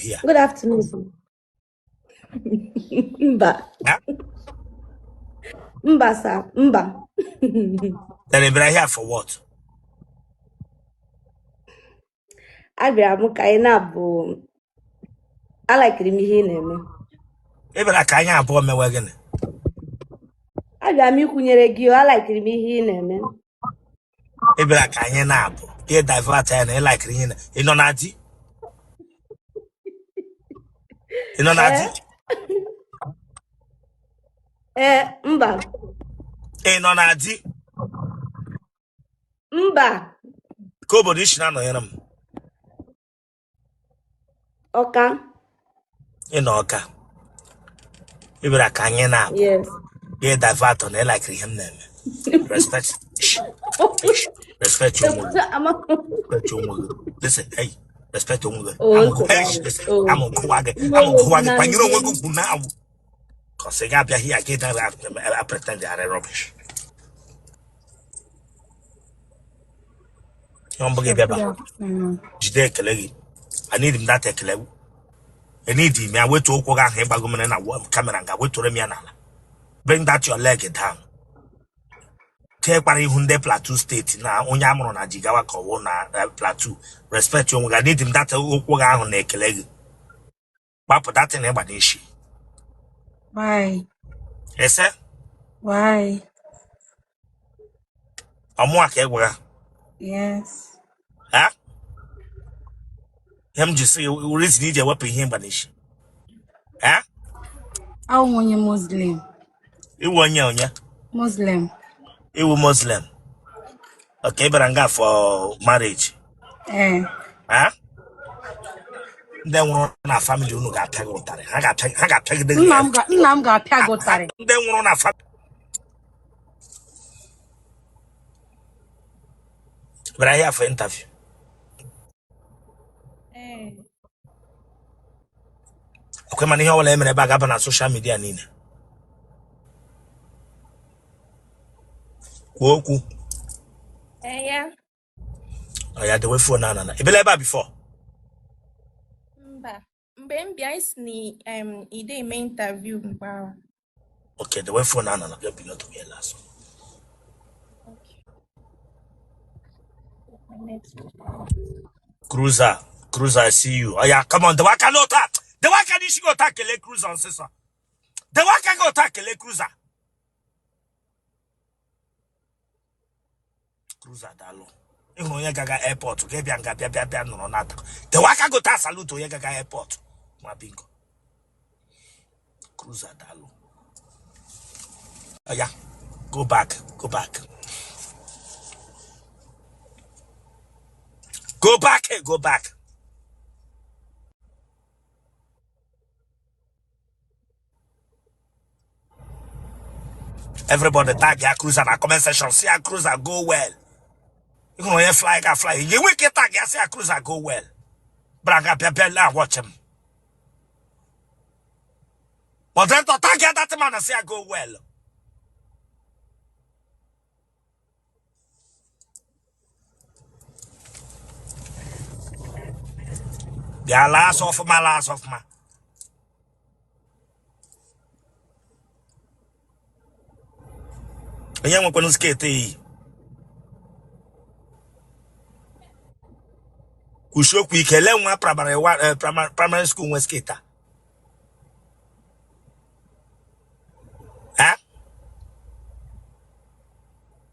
Here. Good afternoon, sir. Mba. Ha? Mba, sir. Mba. Then ị bịara here for what? Abịara m ka anyị na-abụ alikiri m ihe ị na-eme. Ị bịara ka anyị abụọ mewe gịnị? Abịara m ikwunyere gị o, alikiri m ihe ị na-eme. Ị bịara ka anyị na-abụ ka ị divert ya na ị likiri ihe na ị nọ na di? Ị nọ na di? Ee, mba. Ị nọ na di? Mba. Ka obodo i si na-anọnyere m? Ọka. Ị nọ Ọka. Ị bịara ka anyị na-abụ. Yes. Gị divert na ị likiri ihe m na-eme. Respect. Respect onwe gị. Respect onwe gị. Listen, hey, respect onwe gị. Oh, Amụ hey, listen, oh. amụ kụwa gị, amụ kụwa gị, kwanyere onwe gị ugwu na awụ. Cause ị ga-abịa here gị na pretend are rubbish. Ihe mbụ gị bịaba jide ekele gị. I need m that ekele. I need m ya wetu ụkwụ gị ahụ ịgbago mere na camera nga wetụrụ m ya n'ala. Bring that your leg down. Tekwara ihu ndị Plateau steeti na onye a mụrụ na Jigawa ka ọ wụ na Plateau. Respect onwe gị. I need m that ụkwụ gị ahụ na ekele gị. Gbapụ that thing ị gba n'isi. Why? Ese? Why? Ọ mụa ka ị gwara? Yes. Ha? Ihe m ji sị gị reason i ji ewepụ ihe ị gba n'isi. Ha? Awụ m onye Muslim. Ị wụ onye onye? Muslim. Ị wụ Muslim. Okay, ị bịara nga for marriage. Ee. Ha? Ndị nwụrụ na family unu ga-apịa gị ụtarị. Ha ga-apịagide gị. Nna m ga-apịa gị ụtarị. Ndị nwụrụ na family bịara here for interview. Ee. Ọkwa mana ihe ọbụla e mere ebe a ga-aba na social media niile. Kwuo okwu. Ee, ya. Ọ ya dewe phone na na. Ị bịala ebe a before? Mba. Mgbe m bịa ị sị na ị de eme interview mgbe ahụ. Okay, dewe phone na na bịa bi n'otu ya last. Okay. My network. Cruiser, Cruiser, I see you. Oya, come on, dewe aka n'ụta. Dewe aka n'isi gị ụta kelee Cruiser ọsịsọ. Dewe aka gị ụta kelee Cruiser. Cruiser daalụ. Ị hụrụ onye gaga airport ka ị bịa nga bịa bịa bịa nọrọ n'ata. Dewe aka gị ụta salute onye gaga airport. Ma bingo. Cruiser daalụ. Oya, go back, go back. Go back, go back. Everybody tag ya Cruiser na comment section. Sị ya Cruiser go well. Ị hụrụ onye fly ga fly. Ị ga-enwe ike tag ya sị ya Cruiser go well. Braga bịa bịa na watch him. Moderator tag ya that man sị ya go well. Bịa laa azụ ọfụma laa azụ ọfụma. Onye nwekwanụ skirt eyi. Kwusie okwu ike lee nwa primary primary school nwe skirt a. Eh?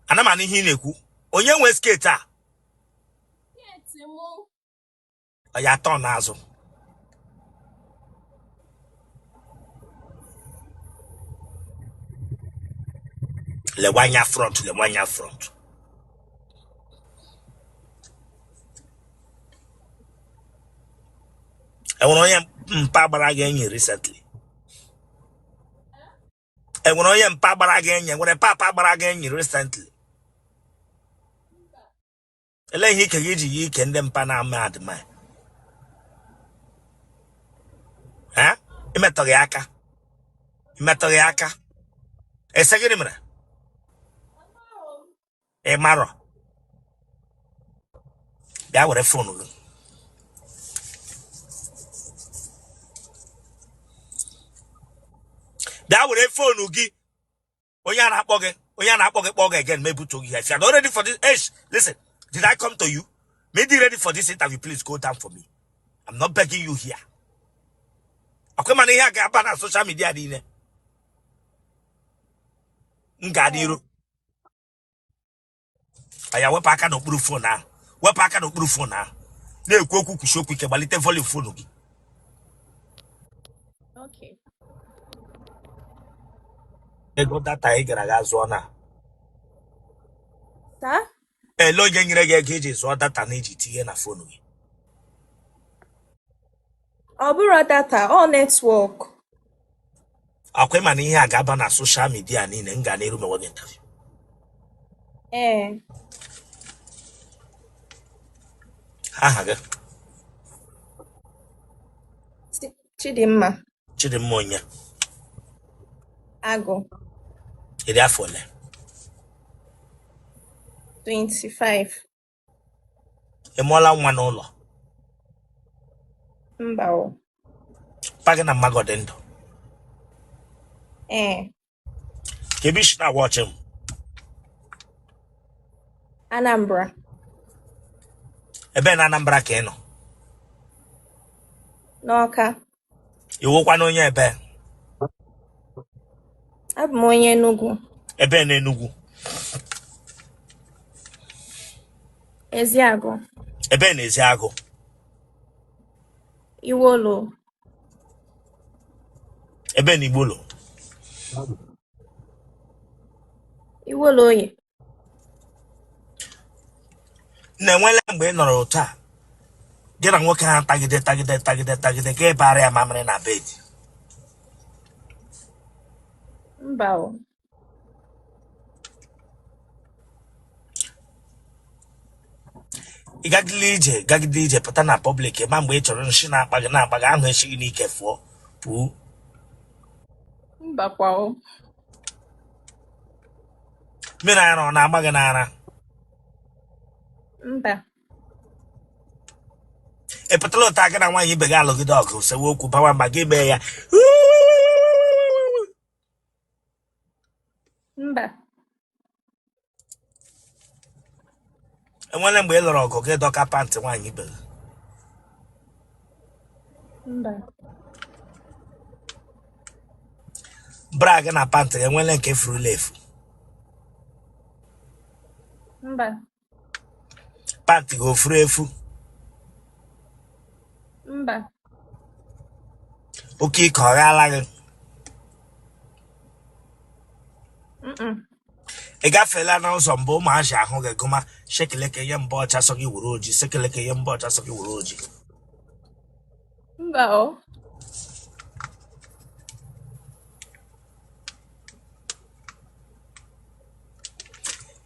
Ana m anụ ihe ị na-ekwu. Onye nwe skirt a? Ọ ya atọ n'azụ. Lewe anya front, lewe anya front. Enwere onye mpa gbara gị enyi recently? Enwere onye mpa gbara gị enyi? Enwere papa gbara gị enyi recently? Elee ihe ike gị ji yi ike ndị mpa na-ama adịma? Ha? Imetọghị aka. Imetọghị aka. Ese gịnị mere? Ị marọ. Bịa were phone gị. Bịa were phone gị. Onye a na-akpọ gị, onye a na-akpọ gị kpọọ gị again, ma ebutuo gị. If you are not ready for this, hey, listen, did I come to you? Maybe ready for this interview, please go down for me. I'm not begging you here. Akwa mana ihe a ga-aba na social media niile. M gaa n'iru. Aya, wepụ aka n'okpuru phone ahụ, wepụ aka n'okpuru phone ahụ. Na-ekwu okwu, kwusi okwu ike, gbalite volume phone gị. Okay. Ego data ị gara ga zụọ na Sir? ele onye nyere gị ego iji zụọ data na iji tinye na phone gị? Ọ bụrụ data, ọ network. Akwa ịma na ihe a ga-aba na social media niile. M gaa n'iru mewe gị interview? Ee. Aha gị? Chidimma. Chidimma onye? Agụ. Iri afọ ole? 25. Ị mụọla nwa n'ụlọ? Mba o. Pa gị na mma gị ọ dị ndụ? Ee. Ka ebe isi na-agwa ọchị m? Anambra. Ebe na Anambra ka ị nọ? N'Ọka. Ị wụkwa na onye ebe? Abụ m onye Enugu. Ebe na Enugu? Eziagụ. Ebe na Eziagụ? Iwolo. Ebe na Igbolo? Iwolo Oye. Na-enwela mgbe ị nọrọ otu a, gị na nwoke ha tagide tagide tagide tagide ka ị bara ya mamịrị na bed? Mba o. Ị gagide ije, gagide ije, pụta na public, ma mgbe ị chọrọ nshi na-akpa gị, na-akpa gị ahụ, eshi gị n'ike fụọ pụọ? Mbakwa o. Mmiri ara ọ na-agba gị n'ara? Mba. Ị pụtara ụta, gị na nwaanyị ibe gị alụgide ọgụ, sewe okwu, bawa mba, gị mee ya? Mba. Enwere mgbe ị lụrụ ọgụ, gị dọka pant nwaanyị ibe gị? Mba. Bra gị na pant gị, enwele nke furula efu? Mba. Pant gị o furu efu? Mba. Oke ike ọ ghaala gị? Mm-mm. Ị gafeela n'ụzọ mbụ, ụmụazị ahụ gị gụma shekeleke ihe mba ọcha sọ gị were oji, sekeleke ihe mba ọcha sọ gị were oji? Mba o.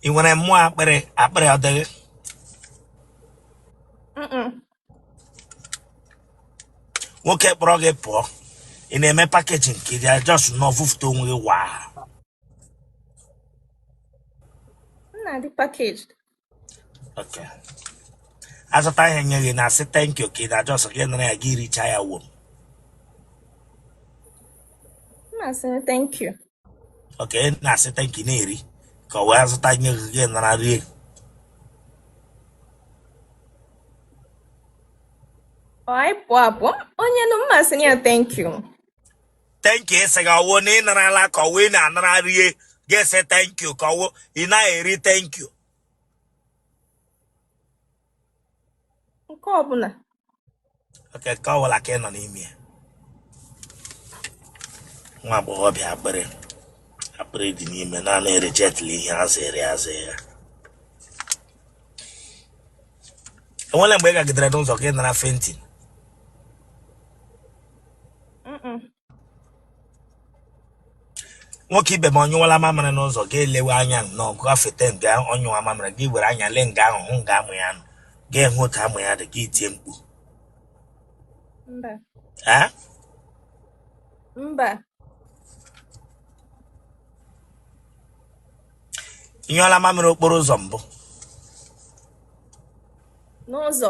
Ị nwere mmụọ akpịrị? Akpịrị ọ dịghị? Mm-mm. Nwoke kpọrọ gị pụọ, ị na-eme packaging ka ị dị just nọ vụfụta onwe gị waa? M na-adị packaged. Okay. Azụta ihe nye gị, na-asị thank you, ka ị na just gị nara ya, gị richa ya wom? M na-asị thank you. Okay, ị na-asị thank you na-eri, ka ọ wee azụta nye gị, gị nara rie? Ọ anyị pụọ apụ, onye nụ m asị ya thank you. Thank you ịsị gị ọwụ na ị narala, ka ọwụ ị na-anara rie, gị sị thank you, ka ọwụ ị naghị eri thank you? Nke ọbụla. Okay, ka ọ bụla ka ị nọ n'ime ya. Nwa agbọghọbịa akpịrị, akpịrị dị n'ime, naanị rejectli ihe azịrị azị ya. Enwela mgbe ị gagidere n'ụzọ ka ị nara fainting? Mm-mm. Nwoke ibe m ọnyụwala mamịrị n'ụzọ, ga elewe anya nnọọ gafete nga ọnyụwa mamịrị, gị were anya lee nga ahụ, hụ nga amụ ya nọ, gị hụ otu amụ ya dị, gị tie mkpu? Mba. Eh? Mba. Ị nyụọla mamịrị okporo ụzọ mbụ? N'ụzọ.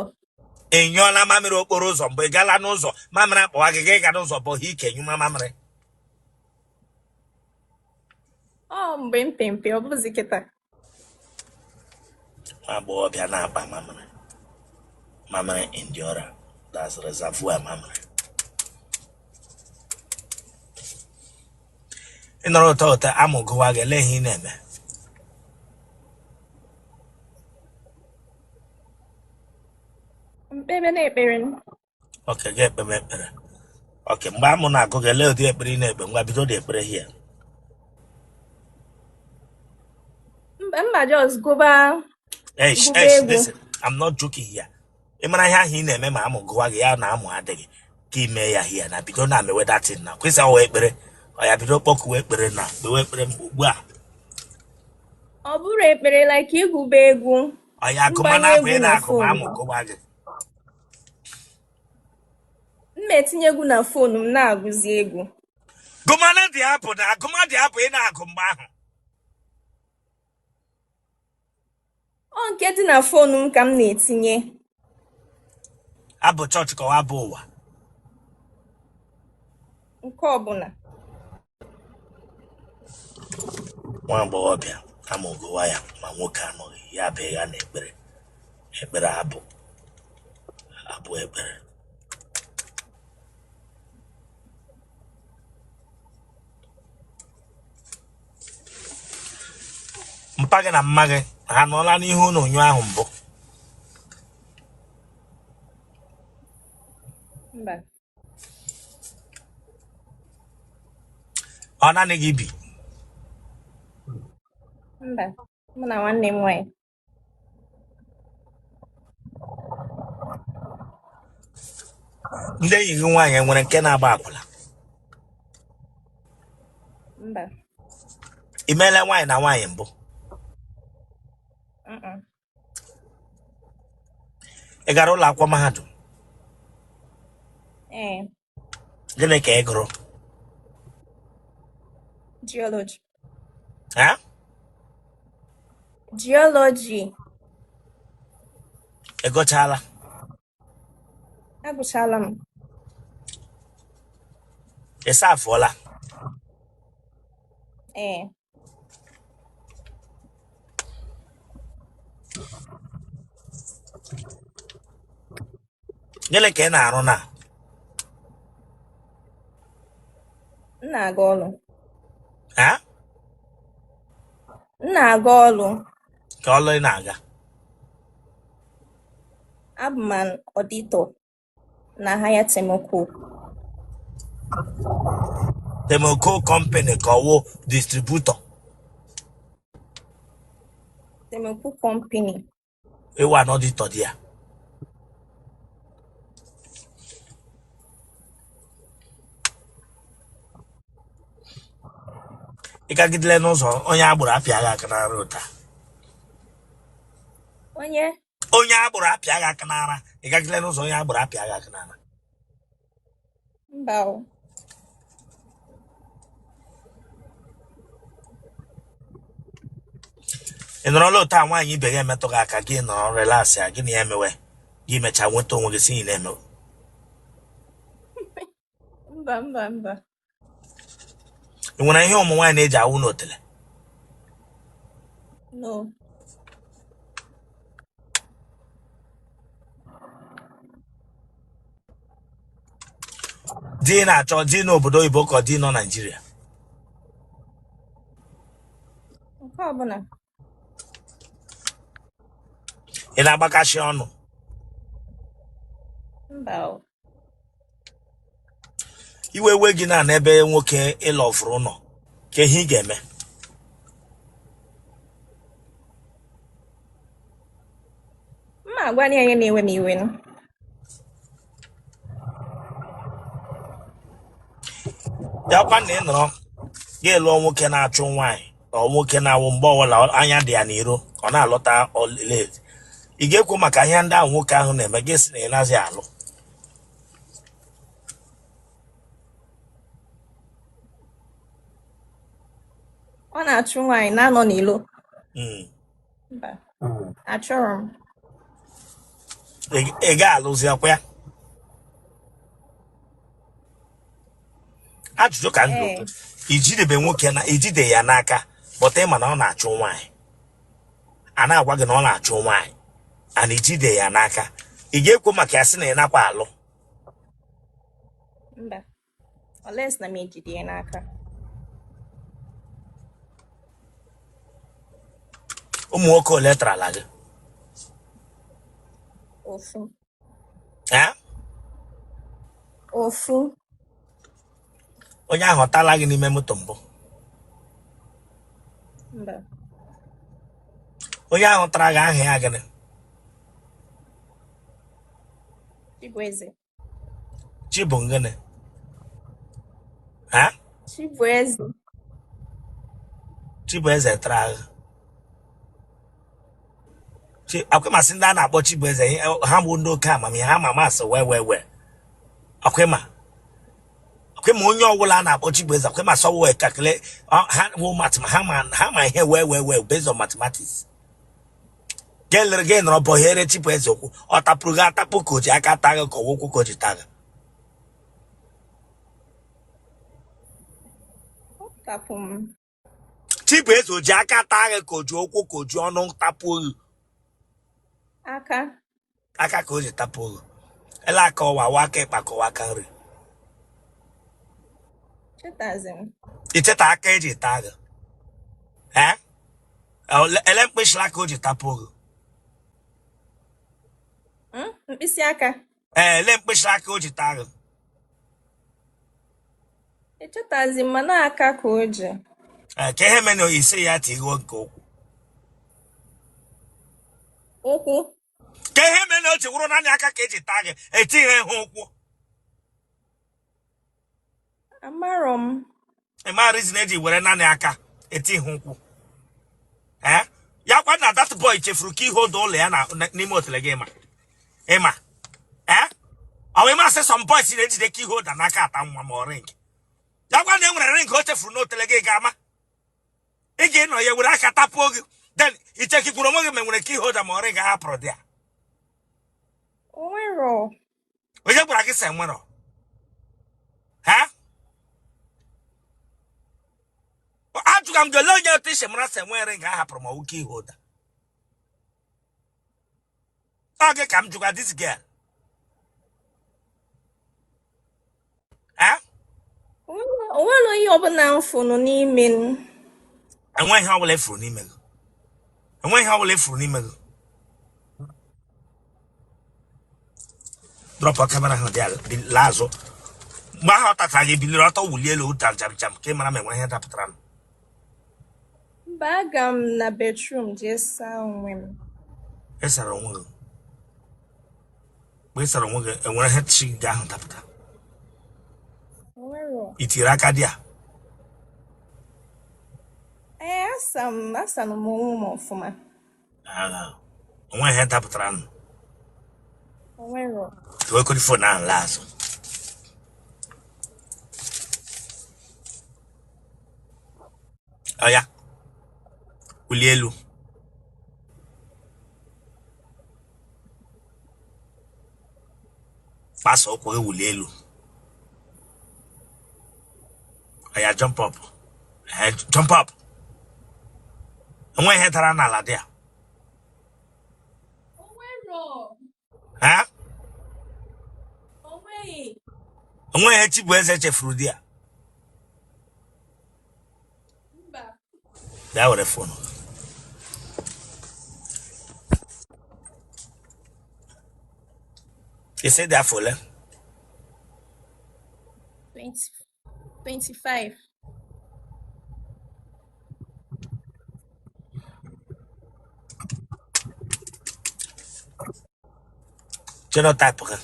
Ị nyụọla mamịrị okporo ụzọ mbụ? Ị gala n'ụzọ, mamịrị akpọwa gị, gị ga n'ụzọ bụ ike nyụma mamịrị? Ọ mgbe m pe mpe, ọ bụzi kịta. Nwa agbọghọbịa na-akpa mamịrị mamịrị in the ọra, that's reservoir mamịrị. Ị nọrọ ụtọ ụtọ amụ gụwa gị, lee ihe ị na-eme. M kpebe na ekpere. Okay, gị ekpeme ekpere. Okay, mgbe amụ na-agụ gị, lee ụdị ekpere ị na-ekpe. Ngwa, bido dị ekpere here. Mba, mba, just gụba Eish, gụba eish, egwu. Listen, I'm not joking here. Ị mara ihe ahụ ị na-eme ma amụ gụwa gị, ya na amụ adịghị ka ime ya here na bido na mewe that thing na kwesị ọwa ekpere. Ọ ya bido kpọkuwe ekpere na kpewe ekpere ugbu a. Ọ bụrụ ekpere, like ịgụba egwu. Ọ ya agụma Mgbanye na abụ egwu ị na na-agụ ma phone. amụ gụwa gị. M na-etinye egwu na phone m na-agụzi egwu. Gụmanụ dị abụ na agụma dị abụ ị na-agụ mgbe ahụ. Ọ nke dị na phone m ka m na-etinye. Abụ chọọchị ka ọ abụ ụwa? Nke ọbụla. Nwa agbọghọbịa amụ gụwa ya ma nwoke anọghị ya bịa ya na ekpere ekpere abụ abụ ekpere. Mpa gị na mma gị ha nọọla n'ihu onyonyo ahụ mbụ? Mba. Ọ naanị gị bi? Mba, mụ na nwanne m nwaanyị. Ndị enyi gị nwaanyị enwere nke na-agba akwụla? Mba. Ị meela nwaanyị na nwaanyị mbụ? Mm-mm. Ị gara ụlọ akwụkwọ mahadum? Ee. Gịnị ka ị gụrụ? Geology. Ha? Geology. Ị gụchala? Agụchala m. Ị safụọla? Ee. Gịnị ka ị na-arụ na? M na-aga ọlụ. Ha? M na-aga ọlụ. Ka ọlụ ị na-aga? Abụ m an auditor na Higher Temoko. Temoko company ka ọ wụ distributor? Temoko company. Ị wụ an auditor dị ya. Ị gagidele n'ụzọ, onye agboro apịa gị aka n'ara ụta? Onye? Onye agboro apịa gị aka n'ara. Ị gagidele n'ụzọ, onye agboro apịa gị aka n'ara? Mba o. Ị nọrọla otu a nwaanyị ibe gị emetụ gị aka, gị nọrọ relax ya, gị na ya emewe, gị mechaa nweta onwe gị si ị na-emewe? Mba, mba, mba. Ị nwere ihe ụmụ nwaanyị na-eji awụ n'otele? No. Di ị na-achọ, di n'obodo oyibo ka ọ di nọ Naijiria? Nke ọbụla. Ị na-agbakashi ọnụ? Mba o. Iwe we gị na n'ebe nwoke ị lọvụrụ nọ, ka ihe ị ga-eme? M ma-agwa ya ihe na-ewe m iwe nụ. Ya kwa na ị nọrọ gị lụọ nwoke na-achụ nwaanyị, ọ nwoke na-awụ mgbe ọbụla anya dị ya n'iro, ọ na-alọta late, ị ga-ekwu maka ihe ndị ahụ nwoke ahụ na-eme, gị sị na ị naghị alụ? Ọ na-achụ nwaanyị na-anọ n'ilo. Mba, achọrọ m. Ị ga-alụzi ọkwa ya? Ajụjụ ka m jụrụ. Ijidebe nwoke na ijide ya n'aka. But ị ma na ọ na-achụ nwaanyị. A na-agwa gị na ọ na-achụ nwaanyị. And i jide ya n'aka. Ị ga-ekwu maka ya sị na ị nakwa alụ. Mba. Unless na m ejide ya n'aka. Ụmụ nwoke ole tarala gị? Ofu. Eh? Ofu. Onye ahụ ọ tala gị n'ime moto mbụ? Mba. Onye ahụ tara gị aha ya gịnị? Chibueze. Chi bụ gịnị? Ha? Chibueze. Chibueze tara gị. Chi akwa ị ma sị ndị a na-akpọ Chibueze ha bụ ndị oke amamihe ha ma maths well well well. Akwa ị ma akwa ị ma onye ọbụla a na-akpọ Chibueze akwa ị ma sọ wee calculate ha wụ math ha ma ihe well well well based on mathematics. Gị lere gị nọrọ bọhiere Chibueze okwu ọ tapụrụ gị atapụ ka o ji aka taa gị ka ọ wụ ụkwụ ka o ji taa gị. Ọ tapụ m. Chibueze o ji aka taa gị ka o ji ụkwụ ka o ji ọnụ tapuo gị? Aka. Aka ka o ji tapuo gị. Ele aka ọwa wa aka ịkpa ka ọwa aka nri? Chetazi m. I cheta aka eji taa gị? Ee? Ele mkpịsị aka o ji tapuo gị? Mkpịsị aka. Ee, ele mkpịsị aka o ji taa gị? Echetazi m mana aka ka o ji. Ee, ka ihe mere na ise ya tighuo nke ụkwụ? Ụkwụ. Ka ihe mere na o ji wụrụ naanị aka ka eji taa gị etighi ha ụkwụ? Amarọ m. Ị ma reason eji were naanị aka etighi ụkwụ? Ee, ya kwa na that boy chefuru key holder ụlọ ya na n'ime otele gị ma ịma ee ọ wee masị some boys na-ejide key holder n'aka ata nwa ma ọ ring ya gwa na e nwere ring o chefuru n'otele gị ga-ama ị ga-ịnọ ya were aka tapuo gị then i chekikwuru onwe gị ma enwere key holder ma ọ ring hapụrụ dị ya? O nwero. Onye gwara gị sị enwerọ ha? Ajụga m gị ole onye otu isi mara sị enwere ring a hapụrụ ma ọ wụ key holder? Ọ gị ka m jụga this girl. Eh? O nwere ihe ọbụla m fụnụ n'ime m. Enweghị ihe ọbụla efuru n'ime gị. Enweghị ihe ọbụla efuru n'ime gị. Drop camera ahụ dị laa azụ. Mgbe ahụ ọ tatara gị biliri ọtọ wulie elu jam jam jam ka ị mara ma enwere ihe dapụtara m. Mba, aga m na bedroom jee saa onwe m. Ị sara onwe gị. Mgbe ị sara onwe gị enwere ihe chi gị ahụ dapụta? O nwero. I tiri aka dị a? Ee, asa m asanụ m onwe m ọfụma. Ah, onwe ihe dapụtara nụ? O nwero. Tụwekọrọ phone ahụ laa azụ. Ọ ya wulie elu gbasa ụkwụ gị wulie elu. Ọ ya jump up. Eh, jump up. Enwe ihe dara n'ala dị a? O nwero. Ha? O nweghị. Enwe ihe Chibueze chefuru dị a? Mba. Bịa were phone. Ị sị dị afọ ole? 20, 25. Genotype gị?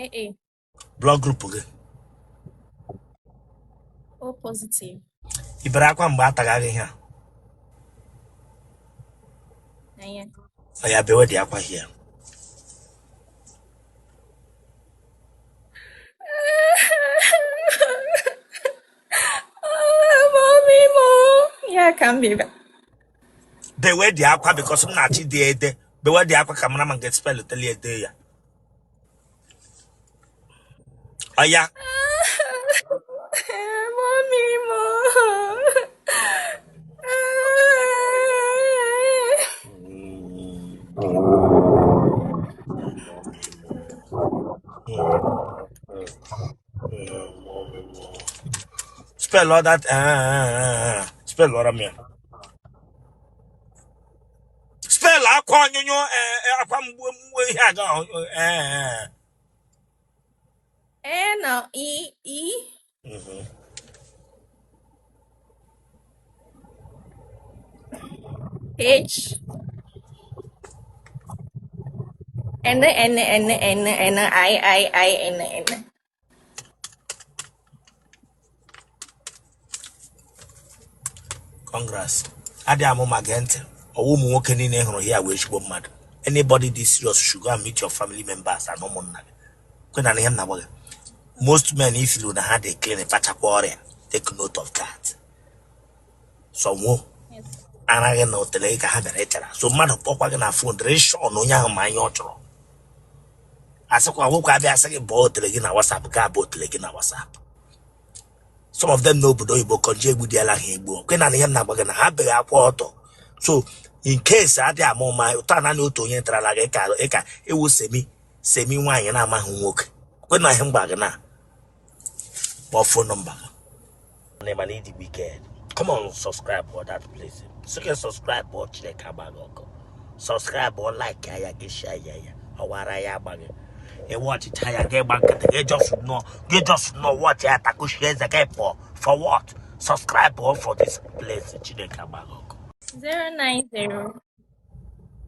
AA. Blood group gị? O positive. I bere akwa mgbe a taga gị ihe a? Anya. Ọ ya bewe dị akwa hie. Mommy mo. Ya ka m bịara. Bewe dị akwa because m na-achị dị ede. Bewe dị akwa ka mara ma nke spell teli ede ya. Ọ ya Mommy mo. Spell all that. Spell ọra m ya. Spell akwa onyonyo akwa mgbu mgbu ihe aga E na E E H N N N N N I I I N N. Congrats. Adị amụ ma gee ntị. Ọwụ ụmụ nwoke niile hụrụ ya wee ezigbo mmadụ. Anybody this serious should go and meet your family members and ụmụnna gị. Kwe na ihe m na-agwa gị. Most men if you na ha dị clean kpachakwa ọrịa. Take note of that. So nwuo ara gị na otele ka ha bịara ịchara. So mmadụ kpọkwa gị na phone dịrị sure na onye ahụ ma ihe ọ chọrọ. Asịkwa nwoke abịa asị gị bọọ otele gị na WhatsApp ga abụ otele gị na WhatsApp. Some of them n'obodo oyibo kọnje egbudiela ha egbu. Kwe na ihe m na-agwa gị na ha beghị akwa ọtọ. So in case adị ama ụma ụta naanị otu onye tarala gị ka ịka ewu semi semi nwaanyị na-amaghị nwoke. Kwe na ihe m gwa gị na kpọọ phone number gị. Mana ịdị wicked. Come on, subscribe for that place. So can subscribe or Chineke agba gị ọkụ. Subscribe or like ya gị share ya ya. Ọwara ya agba gị. Ị watchịcha ya gị gba nkịtị gị just nọ gị just nọ watch ya takushie eze gị pụọ. For what? Subscribe or for this place. Chineke agba gị ọkụ. 090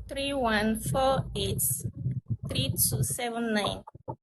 3148 3279.